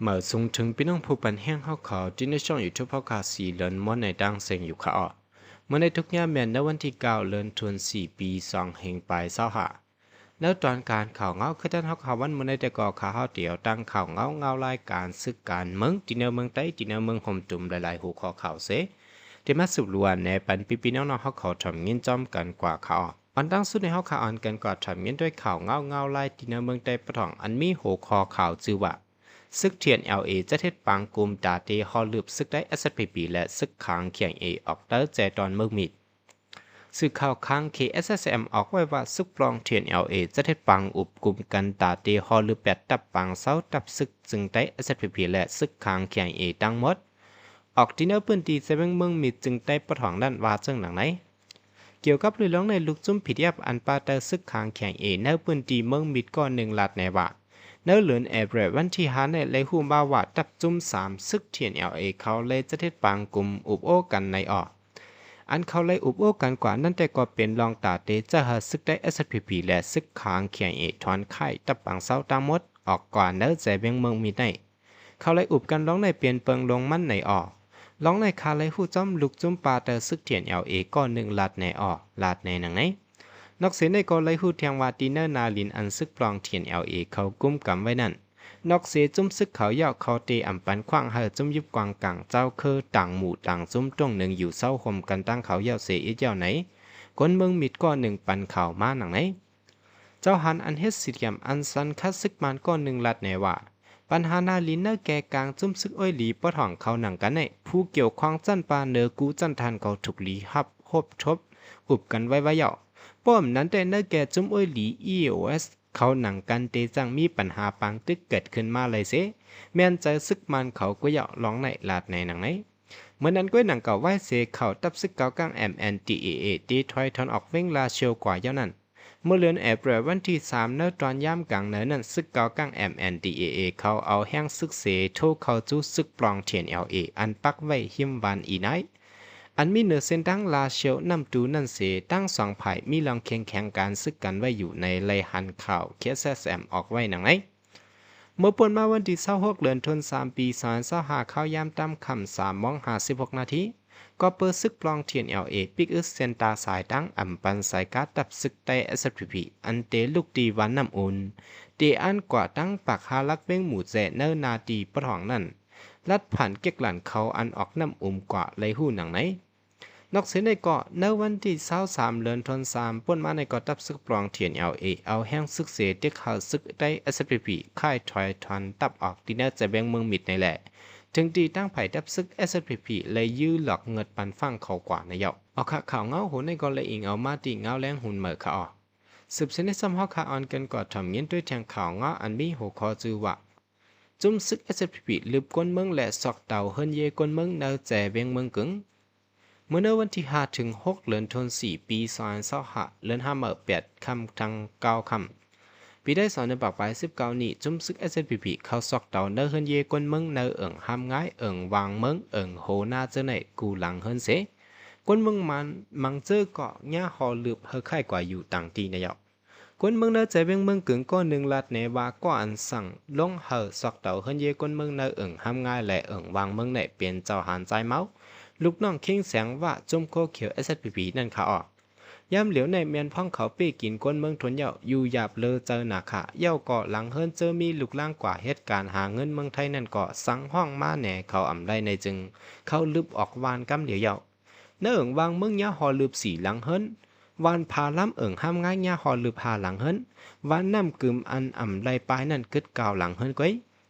ເໝີສູງເຖິງພີ່ນ້ອງຜູ້ປັນແຮງເຮົາເຂົາ ທີ່ໃນຊ່ອງຢູທູບເຮົາຄາ ສີເລີນມ່ວນໃນຕ່າງແສງຢູ່ຄະເອາະ. ມື້ໃນທຸກຍາມແມ່ນໃນວັນທີເກົ້າ ເດືອນທັນວາ ປີສອງພັນປາຍຊາວຫ້າ ໃນຕອນການຂ່າວເງົາຄືກັນເຮົາຄະເອາະ ວັນມື້ໃນແຕ່ກໍຂ້າເຮົາຕຽວຕັ້ງຂ່າວເງົາ ເງົາລາຍການສຶກການເມືອງ ທີ່ເໜືອເມືອງໃຕ້ ທີ່ເໜືອເມືອງຫົມ ຈຸມຫຼາຍໆຫົວຂໍ້ຂ່າວເສ ທີ່ມາສືບລວມແນະປັນພີ່ໆນ້ອງໆເຮົາເຂົາ ຖອມຍິນຈອມກັນກວ່າຄະເອາະ. ອັນດັ່ງສຸດໃນເຮົາຄະເອາະ ອັນກັນກໍຖອມຍິນດ້ວຍຂ່າວເງົາ ເງົາລາຍທີ່ເໜືອເມືອງໃຕ້ປະທ້ອງ ອັນມີຫົວຂໍ້ຂ່າວຊື່ວ່າ ສຶກ ທີເອັນແອລເອ ຈັດເຮັດປາງກຸ່ມຕາເຕຫໍລືບ ສຶກໃຕ້ ເອສເອສພີພີ ແລະ ສຶກຂາງ ທີເອັນແອລເອ ອອກເຕີແຈຕອນເມືອງມິດ. ສື່ຂ່າວຂາງ ເຄເອສເອສເອັມ ອອກໄວ້ວ່າ ສຶກປອງ ທີເອັນແອລເອ ຈັດເຮັດປາງອຸບກຸມກັນຕາເຕຫໍລືບ ແປດ ຕັບປາງເຊົາ ຕັບສຶກ ຈຶງໃຕ້ ເອສເອສພີພີ ແລະ ຊຶກຂາງ ທີເອັນແອລເອ ທັງໝົດ ອອກທີ່ເນີພື້ນທີ່ແຂວງເມືອງມິດ ຈຶງໃຕ້ປະທ້ອງນັ້ນວ່າເຊິ່ງດັ່ງໃນ. ກ່ຽວກັບເລື່ອງນີ້ ລູກຈຸ້ມ ພີດີເອັຟ ອັນປາເຕີຊຶກຂາງ ທີເອັນແອລເອ ໃນພື້ນທີ່ເມືອງມິດ ກໍໜຶ່ງລາດແນວ່າ ໃນເດືອນເອເປຣ ວັນທີຫ້າ ນີ້ໄດ້ຮູ້ມາວ່າ ຕັບຈຸ້ມສາມຊຶກ ທີເອັນແອລເອ ເຂົາໄດ້ຈັດເຮັດປາງກຸ່ມອຸບໂອ້ກັນໃນອອກ ອັນເຂົາໄດ້ອຸບໂອ້ກັນກວ່ານັ້ນແຕ່ກໍເປັນລອງຕາເຕຈະຫາຊຶກໃຕ້ ເອສເອສພີພີ ແລະ ຊຶກຂາງ ທີເອັນແອລເອ ຖອນຄ້າຍ ຕັບປາງເຊົາ ທັງໝົດອອກກວ່າເນີແຈວຽງເມືອງມິດໃນ. ເຂົາໄດ້ອຸບກັນລອງໃນເປັນເປິງລົງມັນໃນອອກ ລອງໃນຄາໄດ້ຮູ້ຈອມລູກຈຸ້ມປາເຕີຊຶກ ທີເອັນແອລເອ ກໍໜຶ່ງລາດແນອອກ ລາດແນໜັງໃນ. ນອກເສນີ້ກໍໄດ້ຮູ້ແທງວ່າ ທີ່ເນີນາລິນອັນຊຶກປອງ ທີເອັນແອລເອ ເຂົາກຸມກຳໄວ້ນັ້ນ ນອກເສຈຸ້ມຊຶກເຂົາແລ້ວ ເຂົາເຕອຳປັນຂວ້າງໃຫ້ຈຸ້ມຍຸບກວາງກາງເຈົ້າ ຄືຕ່າງໝູ່ຕ່າງຈຸ້ມຕົງໜຶ່ງຢູ່ເຊົາໂຮມກັນຕັ້ງເຂົາແລ້ວເສອີກແລ້ວໃນ ຄົນເມືອງມິດກໍໜຶ່ງປັນຂ່າວມາໜັງໃນ. ເຈົ້າຫານອັນເຮັດສີ່ຫຼ່ຽມອັນສັນຄະຊຶກມານກໍໜຶ່ງລາດແນວ່າ ບັນຫານາລິນເນີແກ່ກາງຈຸ້ມຊຶກໂອ້ຍຫຼີປະທ້ອງເຂົາໜັງກັນໃນ ຜູ້ກ່ຽວຂ້ອງຊັ້ນປາເນີກູຊັ້ນທ່ານເຂົາທຸກຫຼີຮັບໂຮບທົບອຸບກັນໄວ້ວ່າເຍົາ ປ້ອມນັ້ນແຕ່ເນີແກ່ຈຸ້ມໂອ້ຍຫຼີ ອີ ເອສ ເຂົາໜັງກັນເຕຈັ່ງມີບັນຫາປາງຕຶກເກີດຂຶ້ນມາໄລເສ ແມ່ນໃຈຊຶກມານເຂົາກວ່າເຍົາ ລອງໃນລາດແນໜັງໃນ. ເມື່ອນັ້ນກ້ວຍໜັງເຂົາໄວ້ເສເຂົາ ຕັບຊຶກເກົາກາງ ເອັມເອັນດີເອເອ ເຕຖອຍຖອນອອກເວັງລາຊຽວກວ່າເຍົານັ້ນ ເມື່ອເດືອນເອເປຣ ວັນທີສາມ ໃນຕອນຍາມກາງເນີນັ້ນ ຊຶກເກົາກາງ ເອັມເອັນດີເອເອ ເຂົາເອົາແຮງຊຶກເສໂທເຂົ້າຈູ້ຊຶກປອງ ທີເອັນແອລເອ ອັນປັກໄວ້ຮິມບ້ານອີນາຍ ອັນມີເນີເສັ້ນທາງລາຊຽວ ນ້ຳຕູນັ້ນເສ ທັງສອງຝ່າຍມີລອງແຂ່ງແຂງການຊຶກກັນໄວ້ຢູ່ໃນ ລາຍງານຂ່າວ ເຄເອສເອສເອັມ ອອກໄວ້ໜັງໃນ. ເມື່ອປ່ວນມາວັນທີຊາວຫົກ ເດືອນທັນວາ ປີສອງພັນຊາວຫ້າ ຄາວຍາມຕາມຄ່ຳ ສາມໂມງຫ້າສິບຫົກນາທີ ກໍເປີດຊຶກປອງ ທີເອັນແອລເອ ປິກອຶດເສັ້ນຕາສາຍທາງ ອຳປັນສາຍກາດຕັບຊຶກໃຕ້ ເອສເອສພີພີ ອັນເຕລຸກທີ່ວັນນ້ຳອຸ່ນ ເຕອັນກວ່າຕັ້ງປາກຫາຫຼັກເວັງໝູ່ແຈເນີນາທີ່ປະທ້ອງນັ້ນ ລັດຜ່ານເກັກຫຼັນເຂົາອັນອອກນ້ຳອຸ່ມກວ່າໄລຮູ້ໜັງໃນ. ນອກເສນີ້ກໍ ໃນວັນທີຊາວສາມ ເດືອນທັນວາ ປົນມານີ້ກໍ ຕັບຊຶກປອງ ທີເອັນແອລເອ ເອົາແຮງຊຶກເສເຕັກຫາຊຶກໃຕ້ ເອສເອສພີພີ ຄ້າຍຖອຍຖອນຕັບອອກທີ່ເນີແຈວຽງເມືອງມິດໃນແລະ ເຖິງທີ່ທາງຝ່າຍຕັບຊຶກ ເອສເອສພີພີ ໄດ້ຢື້ຫຼອກເງິດປັນຝັ່ງເຂົາກວ່າໃນເຍົາ. ເອົາຄະ ຂ່າວເງົາໂຫນນີ້ກໍໄດ້ອີງເອົາມາທີ່ເງົາແລງຮຸນເໝີຄະເອາະ. ສືບເສນີ້ຊໍ້າເຮົາຄະອອນກັນກໍຖອມຍິນດ້ວຍແທງຂ່າວເງົາອັນມີຫົວຂໍ້ຊື່ວ່າ ຈຸ້ມຊຶກ ເອສເອສພີພີ ລຶບກົນເມືອງ ແລະ ຊອກເຕົາເຮືອນເຢກົນເມືອງ ໃນແຈວຽງເມືອງກຶງ. ເມື່ອໃນວັນທີຫ້າ ເຖິງຫົກ ເດືອນທັນວາ ປີສອງພັນຊາວຫ້າ ເລື່ອນຫ້າມາແປດຄ່ຳທັງເກົ້າຄ່ຳ ປີໄດ້ສອງພັນປາຍສິບເກົ້ານີ້ ຈຸ້ມຊຶກ ເອສເອສພີພີ ເຂົ້າຊອກເຕົາໃນເຮືອນເຢກົນເມືອງ ໃນເອີ່ງຫ້າມງາຍ ເອີ່ງວາງເມືອງ ເອີ່ງໂຮນາເຈີໃນ ກູ່ຫຼັງເຮືອນເສ ກົນເມືອງມັນມັງເຈີກໍຍາຫໍລືບເຮີຄ້າຍກວ່າຢູ່ຕ່າງທີ່ໃນເຍົາ. ຄົນເມືອງໃນແຈວຽງເມືອງກຶງກໍໜຶ່ງລາດແນວ່າ ກໍອັນສັ່ງລົງເຮົາຊອກເຕົາເຮືອນເຢຄົນເມືອງໃນເອີ່ງຫ້າມງາຍ ແລະ ເອີ່ງວາງເມືອງໃນເປັນເຈົ້າຫານຊາຍເມົາ ລູກນ້ອງຄິງແສງວ່າ ຈຸ້ມໂຄຂຽວ ເອສເອສພີພີ ນັ້ນຄະອອກ. ຍາມຫຼຽວໃນແມ່ນພວກເຂົາເປ້ກິນຄົນເມືອງທົນເຍົາ ຢູ່ຢາບເລີເຈີນາຄາ ເຍົາກໍຫຼັງເຮືອນເຈີມີລູກລ້າງກວ່າເຮັດການຫາເງິນເມືອງໄທນັ້ນກໍສັ່ງຮ້ອງມາແດ່ເຂົາອຳໄລໃນຈຶ່ງ ເຂົາລຶບອອກວານກຳຫຼຽວເຍົາ. ໃນເອີ່ງວາງເມືອງຍາຫໍລືບສີ່ຫຼັງເຮືອນ, ວານຜາລຳເອີ່ງຫ້າມງາຍຍາຫໍລືບຫ້າຫຼັງເຮືອນ, ວານນ້ຳກຶມອັນອຳໄລປາຍນັ້ນກຶດເກົ້າຫຼັງເຮືອນກ້ວຍ,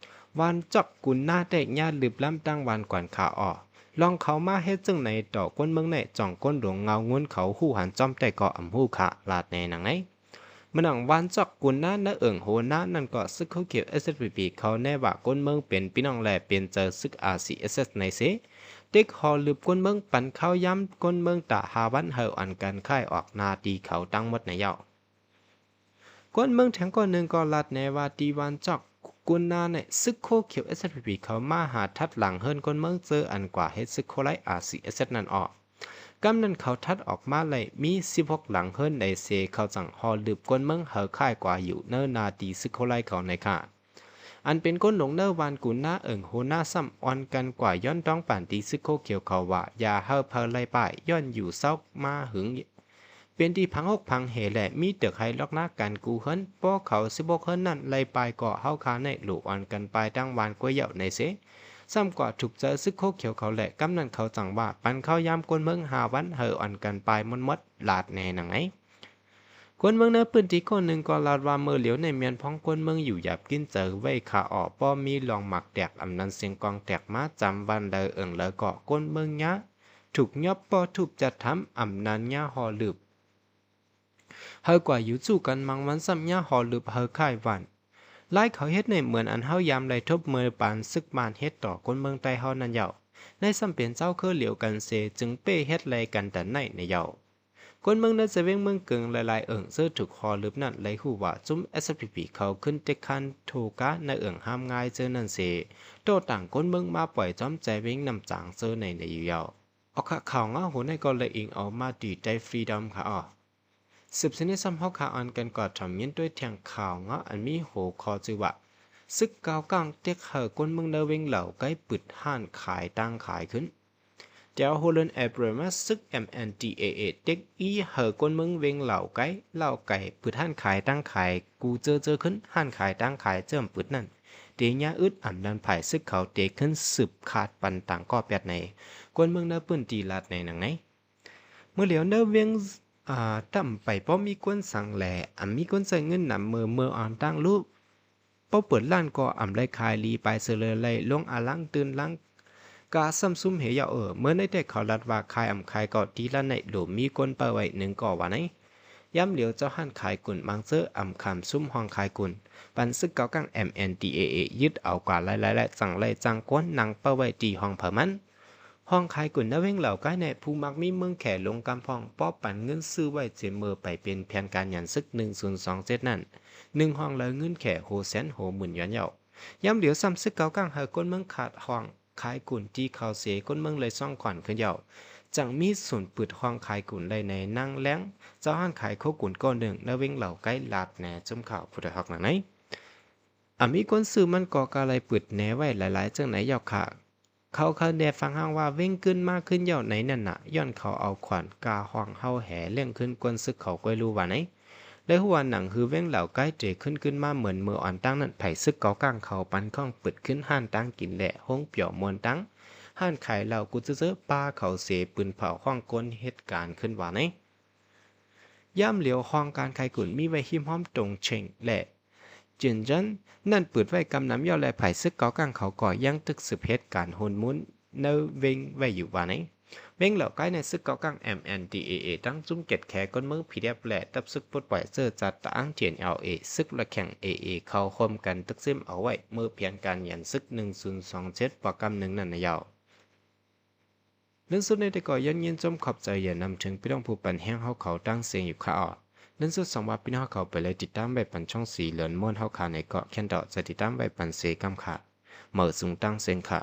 ວານຈອກກຸນນາແຕກຍາລືບລຳຕັ້ງວານກວນຂາອອກ. ລອງເຂົາມາເຮັດຈັ່ງໃນຕໍ່ຄົນເມືອງໃນ ຈ່ອງຄົນຫຼວງເງົາງຸນເຂົາຮູ້ຫັນຈ້ອມແຕ່ກໍອຳຮູ້ຂະ ລາດແດ່ໜັງໃນ. ມານັ່ງວານຈອກກຸນນາໃນເອີ່ງໂຮນານັ້ນກໍ ຊຶກໂຄຂຽວ ເອສເອສພີພີ ເຂົາແນ່ວ່າຄົນເມືອງເປັນພີ່ນ້ອງ ແລະ ເປັນເຈົ້າຊຶກ ອາຊີເອສເອສ ໃນເຊ ເຕັກຫໍລືບຄົນເມືອງ ປັນເຂົ້າຢາມຄົນເມືອງຕາຫ້າວັນ ເຮົາອັນກັນຄ້າຍອອກໜ້າທີ່ເຂົາທັງໝົດໃນເຍົາ. ຄົນເມືອງແທງກ້ອນໜຶ່ງກໍລາດແນ່ວ່າ ທີ່ວານຈອກກຸນນາໃນ ຊຶກໂຄຂຽວ ເອສເອສພີພີ ເຂົາມາຫາທັດຫຼັງເຮືອນຄົນເມືອງເຈີອັນກວ່າເຮັດຊຶກໂຄໄລ ອາຊີເອສເອສ ນັ້ນອອກ. ກຳນັ້ນເຂົາທັດອອກມາໄດ້ມີສິບຫົກຫຼັງເຮືອນໃດເຊ ເຂົາຈັ່ງຫໍລືບຄົນເມືອງເຮົາຄ້າຍກວ່າຢູ່ເນີນາທີ່ຊຶກໂຄໄລເຂົາໃນຄະ. ອັນເປັນຄົນຫຼົງເນີວານກຸນນາເອີ່ງໂຮນາຊ້ຳ ອ່ອນກັນກວ່າຍ້ອນຕ້ອງປານຕີຊຶກໂຄຂຽວເຂົາວ່າ ຢ່າໃຫ້ໃຜໄລ່ປ້າຍ ຍ້ອນຢູ່ເຊົາມາຫຶງ ເປັນທີ່ຜັງຫົກຜັງເຫ ແລະ ມີຕຶກໄຮ່ລອກນາກັນກູເຮືອນ. ພໍເຂົາສິບຫົກເຮືອນນັ້ນໄລ່ປ້າຍກໍ ເຮົາຂ້າໃນຫຼູ່ອ່ອນກັນໄປທາງວານກ້ວຍເຍົາໃນເຊ ຊ້ຳກວ່າຖືກໃຈຊຶກໂຄຂຽວເຂົາ ແລະ ກຳນັນເຂົາສັ່ງວ່າ ປັນເຂົ້າຢາມຄົນເມືອງຫ້າວັນ ໃຫ້ອ່ອນກັນໄປໝົດໆ ລາດແນ່ໜັງໃນ. ຄົນເມືອງໃນພື້ນທີ່ຄົນໜຶ່ງກໍລາດວ່າ ເມື່ອຫຼຽວໃນແມ່ນພວກຄົນເມືອງຢູ່ຢາບກິນໃຈໄວ້ຄາອອກ ບໍ່ມີລອງໝາກແຕກ ອຳນານສຽງກອງແຕກມາຈຳວັນໃດເອີ່ງໃດກໍ ຄົນເມືອງຍາ ຖືກຍອບປໍທູບຈັດທຳ ອຳນານຍາຫໍ່ລຶບ ເຮົາກວ່າຢູ່ສູ້ກັນມັງວັນຊ້ຳຍາຫໍ່ລຶບເຮົາຄ້າຍຫວັນ. ຫຼາຍເຂົາເຮັດໃນເໝືອນອັນເຮົາຍາມໄດ້ທົບເມີປານຊຶກມານເຮັດຕໍ່ຄົນເມືອງໃຕ້ເຮົານັ້ນເຍົາ. ໃນຊ້ຳເປັນເຈົ້າຄືຫຼຽວກັນເສ ຈຶ່ງເປ້ເຮັດໄລ່ກັນດັນໄນໃນເຍົາ. ຄົນເມືອງໃນຊະເວງເມືອງເກີງຫຼາຍໆເອີ່ງເຊີຖືກຫໍ່ລຶບນັ້ນ ໄດ້ຮູ້ວ່າຊຸມ ເອສ ເອສ ພີ ພີ ເຂົາຂຶ້ນເຕັກຄານໂທກາໃນເອີ່ງຫ້າມງ່າຍເຈີນັ້ນເສ ໂຕ້ຕ່າງຄົນເມືອງມາປ່ອຍຈອມໃຈເວງນ້ຳຈາງເຈີໃນໃນຢູ່ເຍົາ. ອອກຂະ ຂ່າວເຫງົາຫົວໃນກໍລະອີງເອົາມາຕີໃຕ້ຟຣີດອມຂະອອກ. ສືບສະນີ້ຊ້ຳເຮົາຂາອ່ອນກັນກວ່າທຳຍິນດ້ວຍແທ່ງຂ່າວເຫງົາອັນມີຫົວຂໍ້ຊື່ວ່າ ຊຶກເກົາກາງເຕັກໃຫ້ຄົນເມືອງໃນເວງເຫຼົ່າໄກປຶດຮ້ານຂາຍຕ່າງຂາຍຂຶ້ນ. ແຕ່ໂຮເລີນແອບຣາມາ ຊຶກ ເອັມ ເອັນ ດີ ເອ ເອ ເຕັກອີໃຫ້ຄົນເມືອງເວງເຫຼົ່າໄກ ເຫຼົ່າໄກປຶດຮ້ານຂາຍຕ່າງຂາຍກູເຈີເຈີຂຶ້ນ ຮ້ານຂາຍຕ່າງຂາຍເຈີມປຶດນັ້ນ ເຕຍາອຶດອຳນານຝ່າຍຊຶກເຂົາເຕຂຶ້ນສືບຂາດປັນຕ່າງກໍແປດໃນ ຄົນເມືອງໃນພື້ນທີ່ລາດໃນໜັງໃນ. ເມື່ອຫຼຽວໃນເວງ ອາ ຕ່ຳໄປບໍ່ມີຄົນສັງແລ ອຳມີຄົນໃຊ້ເງິນນຳເມີເມີອອນຕ່າງລູກ ບໍ່ເປີດຮ້ານກໍອຳໄລຂາຍລີປາຍເສີເລີໄລລົງອາລັງຕື່ນລັງກາຊ້ຳຊຸມເຫຍເອີ ເມື່ອໃນແຕ່ເຂົາລັດວ່າຂາຍອຳຂາຍກໍຕີລະໃນໂລມີຄົນເປີໄວ້ໜຶ່ງກໍວ່າໃນ. ຍາມຫຼຽວເຈົ້າຮ້ານຂາຍກຸນບາງເຊີອຳຄຳຊຸມຫ້ອງຂາຍກຸນ ປັນຊຶກເກົາກາງ ເອັມ ເອັນ ດີ ເອ ເອ ຍຶດເອົາກວ່າຫຼາຍໆ ແລະ ຈັ່ງໄລ່ຈ້າງຄົນນັ່ງເປີໄວ້ທີ່ຫ້ອງເຜີມັນ. ຫ້ອງຂາຍກຸນໃນເວງເຫຼົ່າໄກໃນ ຜູ້ມັກມີເມືອງແຂລົງກຳພອງ ບໍ່ປັນເງິນຊື້ໄວ້ເຈເມີໄປເປັນແຜນການຍານຊຶກໜຶ່ງສູນສອງເຈັດນັ້ນ ໜຶ່ງຫ້ອງລະເງິນແຂໂຮແສນໂຮໝື່ນຢອນເຍົາ. ຍາມຫຼຽວຊ້ຳຊຶກເກົາກາງໃຫ້ຄົນເມືອງຂາດຫ້ອງຂາຍກຸນທີ່ເຂົາເສ ຄົນເມືອງເລີຍຊ່ອງຂວັນຂຶ້ນເຍົາ ຈັ່ງມີສູນປຶດຫ້ອງຂາຍກຸນໄດ້ໃນນາງແລງ ເຈົ້າຮ້ານຂາຍໂຄກຸນກໍໜຶ່ງໃນເວງເຫຼົ່າໄກລາດແນ່ຈຸ້ມຂ່າວຜູ້ໃດຮອກໜັງໃນ. ອາ ມີຄົນຊື້ມັນກໍກະໄລປຶດແນ່ໄວ້ຫຼາຍໆຈັ່ງໃນເຍົາຂະ. ເຂົາຄະແນຟັງຫ້າງວ່າເວັງຂຶ້ນມາຂຶ້ນເຍົາໃນນັ້ນນະ ຍ້ອນເຂົາເອົາຂວັນກາຫ້ອງເຮົາແຫ່ເລ້ງຂຶ້ນກ່ອນຊຶກເຂົາກ້ອຍຮູ້ວ່າໃນ. ໄດ້ຮູ້ວ່າໜັງຮືເວັງເຫຼົ່າໄກເຕຂຶ້ນຂຶ້ນມາເໝືອນເມີອອນຕັ້ງນັ້ນ ໃຜຊຶກເກົາກາງເຂົາປັນຂອງປຶດຂຶ້ນຮ້ານຕ່າງກິນ ແລະ ໂຮງປຽວມ່ວນຕັ້ງ ຮ້ານຂາຍເຫຼົ້າກູເຈີໆ ປາເຂົາເສປືນເຜົາຫ້ອງກົນເຮັດການຂຶ້ນວ່າໃນ. ຍາມຫຼຽວຫ້ອງການຂາຍກຸນມີໄວ້ຮິມຮອມຕົງເຊັງ ແລະ ເຈີນຈັນ ນັ້ນເປີດໄວ້ກຳນຳເຍົາ ແລະ ຝ່າຍຊຶກເກົາກາງເຂົາກໍຍັງຕຶກສືບເຮັດການຮຸນມຸນໃນເວັງໄວ້ຢູ່ວ່າໃນ. ເວັງເຫຼົ່າໄກໃນຊຶກເກົາກາງ ເອັມ ເອັນ ດີ ເອ ເອ ທັງຊຸມເກັດແຂຄົນເມືອງ ພີ ດີ ເອັຟ ແລະ ທັບຊຶກປົດປ່ອຍເຊີ້ຈັດຕະອາງ ທີ ເອັນ ແອລ ເອ ຊຶກລະແຂ່ງ ເອ ເອ ເຂົ້າຮ່ວມກັນຕຶກຊຶມເອົາໄວ້ເມື່ອແຜນການຍານຊຶກໜຶ່ງສູນສອງເຈັດປະກຳໜຶ່ງນັ້ນນະເຍົາ. ເລື່ອງສຸດນີ້ແຕ່ກໍຢ້ອນຍິນຊົມຂອບໃຈຢ່ານຳເຖິງພີ່ນ້ອງຜູ້ປັນແຮງເຮົາເຂົາຕ່າງເສງຢູ່ຄ່າ. ເລື່ອງສຸດສຳລັບພີ່ນ້ອງເຮົາເຂົາໄປເລີຍຕິດຕາມໄວ້ປັນຊ່ອງສີເຫຼືອນມ່ວນເຮົາຄ່າໃນເກາະແຄນດອກ ຈະຕິດຕາມໄວ້ປັນເສກຳຄ່າ. ເໝີສູງຕ່າງເສງຄ່າ.